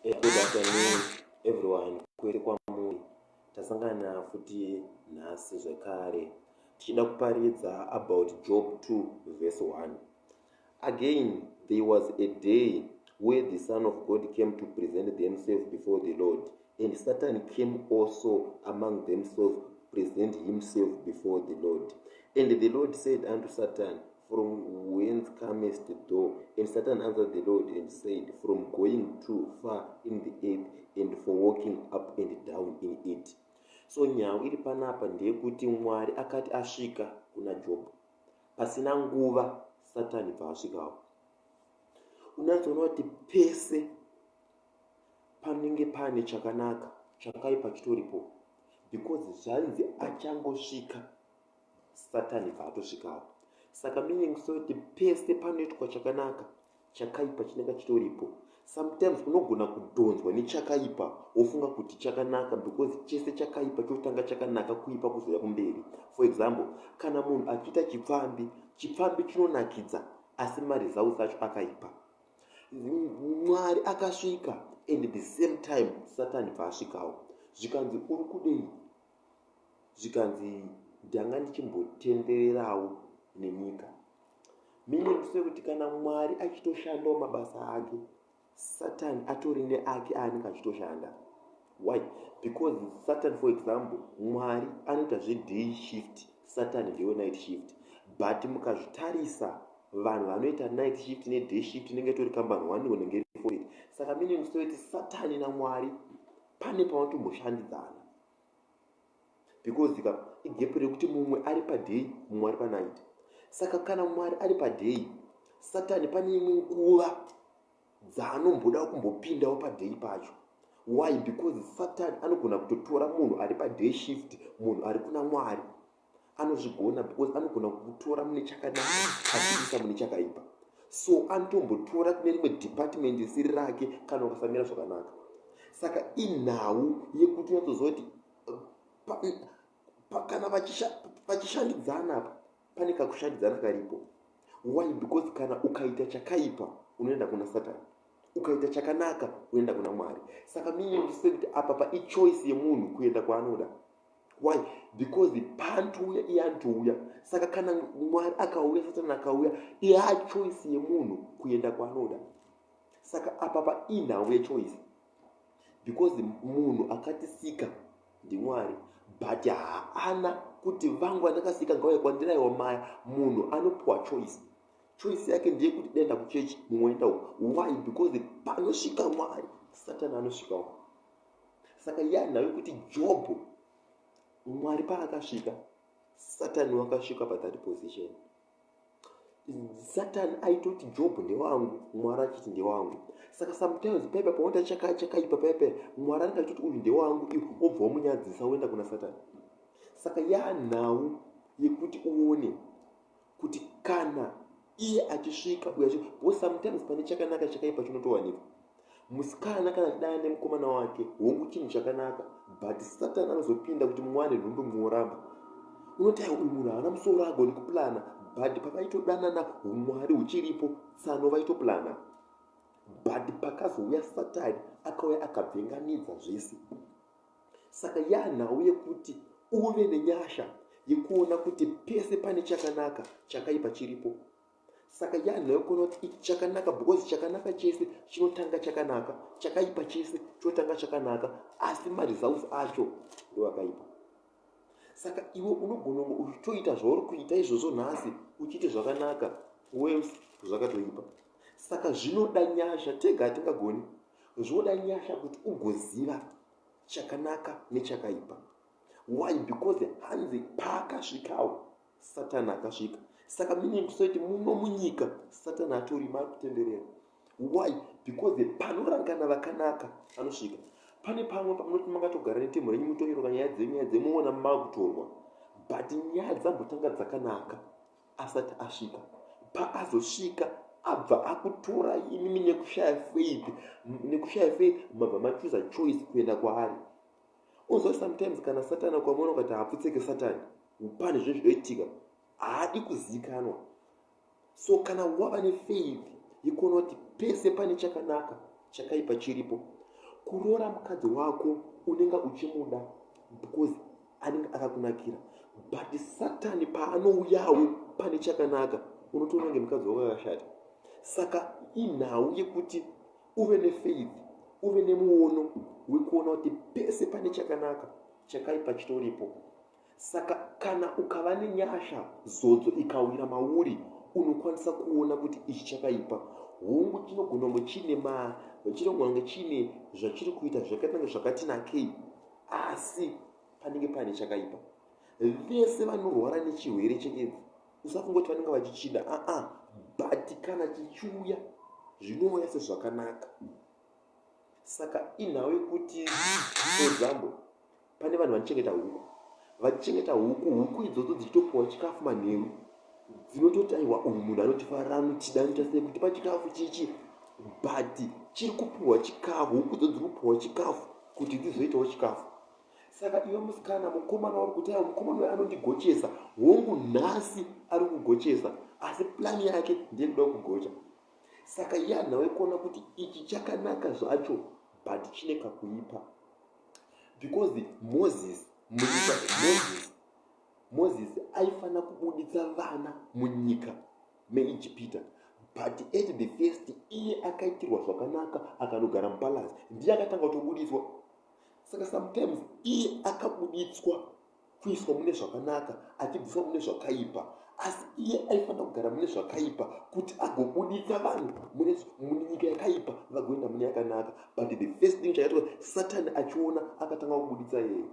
Good afternoon everyone, kwete kwamuri. Tasangana futi nhasi zvekare tichida kuparidza about Job 2 verse 1. Again there was a day where the Son of God came to present themselves before the Lord, and Satan came also among themselves present himself before the Lord. And the Lord said unto Satan, From whence comest thou? And Satan answered the Lord and said, From going too far in the earth and for walking up and down in it. So nhau iri panapa ndeyekuti Mwari akati asvika kuna Job. Pasina nguva Satani bva asvikawo. Unatsoona kuti pese panenge pane chakanaka chakaipa chitoripo because zvanzi achangosvika Satani bva atosvikawo. Saka meaning so kuti pese panoitwa chakanaka chakaipa chinenge chitoripo. Sometimes unogona kudhonzwa nechakaipa wofunga kuti chakanaka because chese chakaipa chotanga chakanaka kuipa kuzouya kumberi. For example, kana munhu achiita chipfambi, chipfambi chinonakidza asi maresults acho akaipa. Mwari akasvika and the same time Satani bva asvikawo. Zvikanzi uri kudei? Zvikanzi ndanga ndichimbotendererawo nenyika. Meaning sekuti kana Mwari achitoshandawo mabasa ake, Satani atori neake aanenge achitoshanda. Why? Because Satan, for example, Mwari anoita zveday shift, Satan ndewe night shift. But mukazvitarisa vanhu vanoita night shift neday shift inenge itori kambani one inenge iri forty. Saka meaning sekuti Satani naMwari pane pavanotomboshandidzana. Because ka igap rekuti mumwe ari paday mumwe ari panight. Saka kana Mwari ari paday, Satani pane imwe nguva dzaanomboda kumbopindawo paday pacho. Why? Because Satan anogona kutotora munhu ari paday shift, munhu ari kuna Mwari. Anozvigona because anogona kukutora mune chakanaka achiisa mune chakaipa. So anotombotora kune rimwe department risiri rake kana ukasamira zvakanaka. Saka inhau yekuti unyatsoziva kuti kana vachishandidzana apa pane kakushandidzana karipo. Why? Because kana ukaita chakaipa unoenda kuna Satani, ukaita chakanaka unoenda kuna Mwari. Saka meaning to say kuti apa pa ichoice yemunhu kuenda kwaanoda. Why? Because paanotouya iye anotouya. Saka kana Mwari akauya, Satani akauya, ichoice yemunhu kuenda kwaanoda. Saka apa pa inhau yechoice. Because munhu akatisika ndiMwari, but haana kuti vangu vandakasika ngauye kwandiri. Aiwa maya, munhu anopiwa choice. Choice yake ndeyekuti denda kuchechi, mumwe oenda uko. Why? Because panosvika Mwari, Satani anosvikawo. Saka yanhau yekuti Job, Mwari paakasvika, Satani wakasvika pathat position. Satani aitoti Job ndewangu, Mwari achiti ndewangu. Saka sometimes paipa paunoita chakaipa paipa, Mwari anenge achitoti uyu ndewangu, iwe wobva wamunyadzisa woenda kuna Satani. Saka yanhau yekuti uone kuti kana iye achisvika uyo achi, because sometimes pane chakanaka chakaipa chinotowanikwa. Musikana kana achidana nemukomana wake, hongu chinhu chakanaka, but Satani anozopinda kuti muwane nhumbu muoramba. Unoti aiwa uyu munhu haana musoro, agoni kuplana, but pavaitodanana umwari huchiripo, tsano vaitoplana. But pakazouya Satani akauya akabvenganidza zvese. Saka yanhau yekuti uve nenyasha yekuona kuti pese pane chakanaka chakaipa chiripo. Saka yanhau yekuona kuti ichi chakanaka, because chakanaka chese chinotanga chakanaka, chakaipa chese chinotanga chakanaka, asi maresults acho ndo akaipa. Saka iwe unogona kunge uchitoita zvauri kuita izvozvo nhasi uchiite zvakanaka, welse zvakatoipa. Saka zvinoda nyasha, tega hatingagoni. Zvinoda nyasha kuti ugoziva chakanaka nechakaipa. Why? Because hanzi paakasvikawo Satani akasvika. Saka meaning kusoti muno munyika Satani atorima ari kutenderera. Why? Because panorangana vakanaka anosvika. Pane pamwe pamunoti mangatogara netemu renyu mutoiroka nyaya dzenyu, nyaya dzemuona makutorwa, but nyaya dzambotanga dzakanaka asati asvika. Paazosvika abva akutora imimi nekushaya faith, nekushaya faith mabva machuza choice kuenda kwaari. Unzwa sometimes kana Satani ukamuona ukati hapfutseke Satani, pane zvinhu zvinoitika, haadi kuzikanwa. So kana wava nefaith yekuona kuti pese pane chakanaka chakaipa chiripo. Kuroora mukadzi wako unenge uchimuda because anenge akakunakira, but Satani paanouyawo pane chakanaka, unotoona kunge mukadzi wako akashata. Saka inhau yekuti uve nefaith, uve nemuono wekuona kuti pese pane chakanaka, chakaipa chitoripo. Saka kana ukava nenyasha, zodzo ikawira mauri, unokwanisa kuona kuti ichi chakaipa. Hongu, chinogona kunge chiine ma chinogona kunge chiine zvachiri kuita zvakaita kunge zvakati nakei, asi panenge paine chakaipa. Vese vanorwara nechirwere cheAIDS, usafunga kuti vanenge vachichida, aa, but kana chichiuya, zvinouya sezvakanaka. Saka inhau yekuti, for example, pane vanhu vanochengeta huku, vachichengeta huku, huku idzodzo dzichitopiwa chikafu manheru, dzinototi, "Aiwa, uyu munhu anotifarira, anotida, anoita sei, kutipa chikafu chichi." But chiri kupiwa chikafu, huku dzo dziri kupiwa chikafu kuti dzizoitawo chikafu. Saka iwe musikana, mukomana wari kuti, "Aiwa, mukomana uyu anondigochesa." Hongu, nhasi ari kugochesa, asi plani yake ndeyekuda kugocha. Saka yanhau yekuona kuti ichi chakanaka zvacho, but chine kakuipa, because Moses munyika, Moses aifanira kubuditsa vana munyika meIjipita, but at the first iye akaitirwa zvakanaka, akanogara mupalace, ndiye akatanga kutobuditswa. Saka sometimes iye akabuditswa kuiswa mune zvakanaka, achibviswa mune zvakaipa, asi iye aifanira kugara mune zvakaipa kuti agobuditsa vanhu munyika yakaipa vagoenda mune yakanaka. But the first thing chakaitwa, Satani achiona, akatanga kubuditsa iyeye.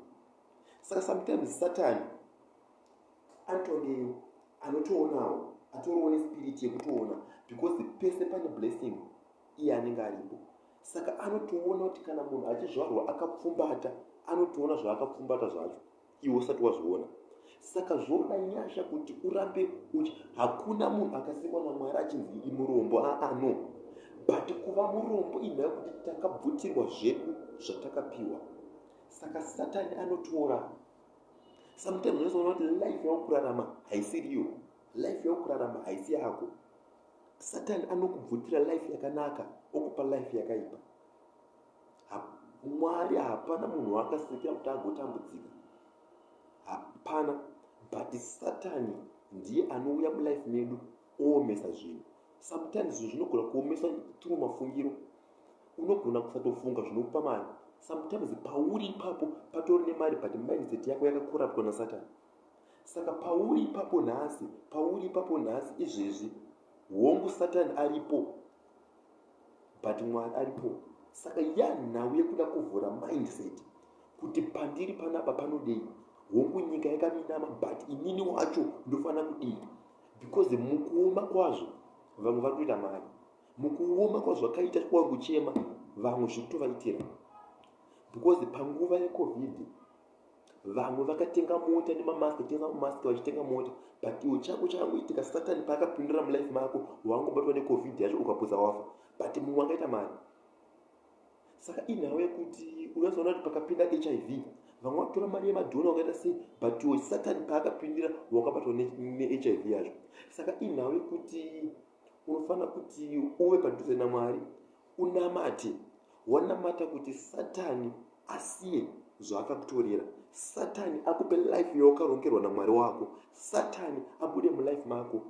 Saka sometimes Satani anotonge anotoonawo, atoriwo nespirit yekutoona, because pese pane blessing iye anenge aripo. Saka anotoona kuti kana munhu achizvarwa akapfumbata, anotoona zvaakapfumbata zvacho iwe usati wazviona. Saka zvoda nyasha kuti urambe uchi hakuna munhu akasikwa naMwari achinzi imurombo, aa, no. But kuva murombo inhau yekuti takabvutirwa zvedu zvatakapiwa. Saka Satani anotora. Sometimes unozoona kuti life yauri haisiriyo, life yauri kurarama haisi yako. Satani anokubvutira life yakanaka, okupa life yakaipa. Mwari hapana munhu waakasikira kuti agotambudzika, hapana. But Satani ndiye anouya mulife medu oomesa zvinhu. Sometimes zvinhu zvinogona kuomesa through mafungiro. Unogona kusatofunga zvinokupa mari. Sometimes pauri ipapo patori nemari, but mindset yako yakacorruptwa naSatani. Saka pauri ipapo nhasi, pauri ipapo nhasi izvezvi, hongu, Satani aripo, but Mwari aripo. Saka yanhau yekuda kuvhura mindset kuti pandiri panapa panodei. Hongu, nyika yakaminama, but inini wacho ndofanira kudii? Because mukuoma kwazvo vamwe vari kuita mari, mukuoma kwazvakaita kwauri kuchema, vamwe zviri kutovaitira, because panguva yeCovid vamwe vakatenga mota nemamask, tenga mamask vachitenga mota, but iwe chako chakangoitika, Satani paakapindura mulife mako, wangobatwa neCovid yacho, ukaputsa wafa, but mumwe akaita mari. Saka inhau yekuti unozoona kuti pakapinda HIV vamwe vatora mari yemadhona, wakaita sei, but iwe Satani paakapindira wakabatwa neHIV yacho. Saka inhau yekuti unofanira kuti uve padhuze naMwari, unamate, wanamata kuti Satani asiye zvaakakutorera, Satani akupe life yawakarongerwa naMwari wako, Satani abude mulife mako.